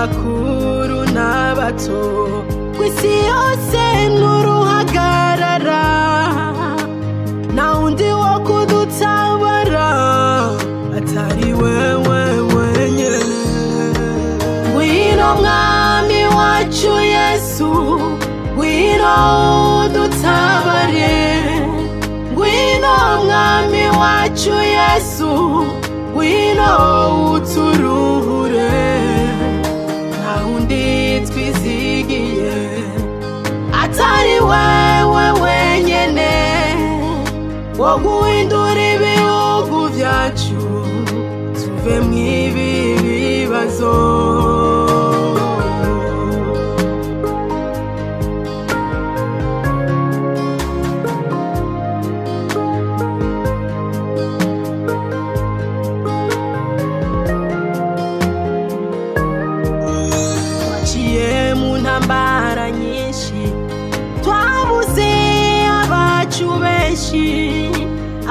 Abakuru n'abato kw'isi yose n'uruhagarara, nta wundi wo kudutabara atari wewe wenyene. Ngwino mwami wacu Yesu, ngwino udutabare. Ngwino mwami wacu Yesu, ngwino uturuhure. Nta wundi twizigiye atari wewe wenyene, wo guhindura ibihugu vyacu tuve mw'ibi bibazo. Twaciye mu ntambara nyinshi, twabuze abacu benshi,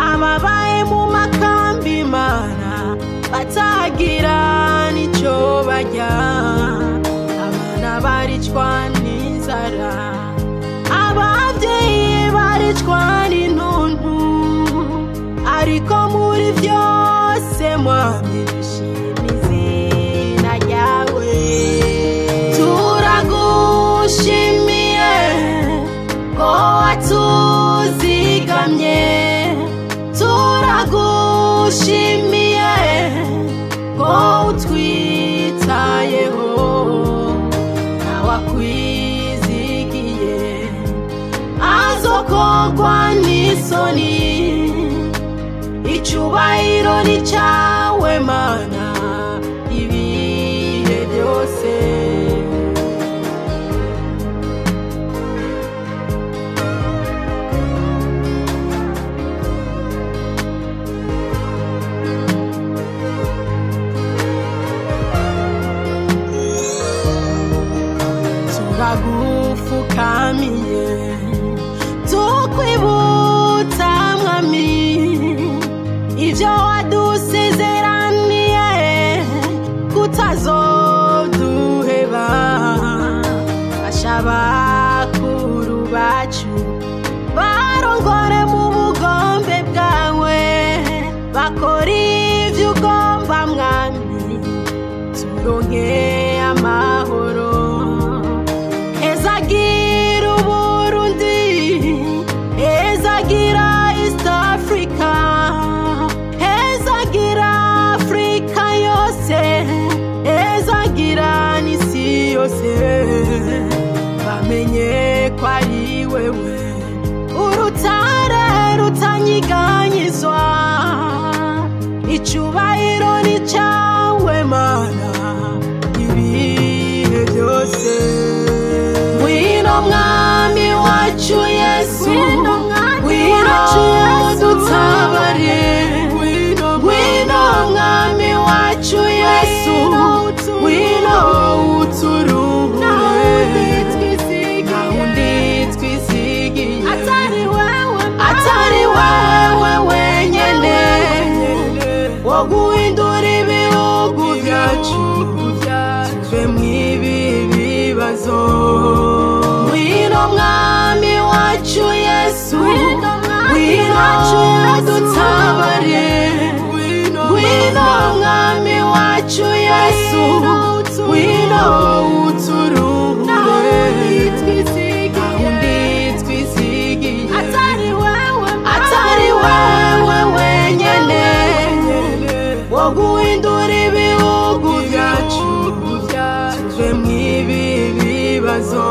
ababaye mu makambi mana batagira n'ico barya, abana baricwa n'inzara, abavyeyi baricwa n'intuntu, ariko muri vyose mwami dushima izina ryawe. Turagushimiye ko watuzigamye, turagushimiye ko utwitayeho, ntawakwizigiye azokogwa n'isoni. Icubahiro ni cawe Mana ibihe byose. Turagufukamiye tukwibutsa mwami ivyo wadusezeraniye kutazoduheba. Fasha abakuru bacu barongore mu bugombe bwawe, bakora ivyo ugomba mwami, turonke amahoro. Ezagira Uburundi, ezagira East Africa, ezagira Afrika yose, ezagira n'isi yose, bamenye ko ari wewe urutare rutanyiganyizwa. Icubahiro ni cawe Mana ibihe byose. Ngwino mwami wacu Yesu, ngwino udutabare. Ngwino mwami wacu Yesu, ngwino uturuhure. Nta wundi twizigiye atari wewe wenyene, wo guhindura ibihugu vyacu tuve mw'ibi bibazo. Ngwino mwami wacu Yesu, ngwino udutabare. Ngwino mwami wacu Yesu, ngwino uturuhure. Nta wundi twizigiye atari wewe wenyene, wo guhindura ibihugu vyacu tuve mw'ibi bibazo.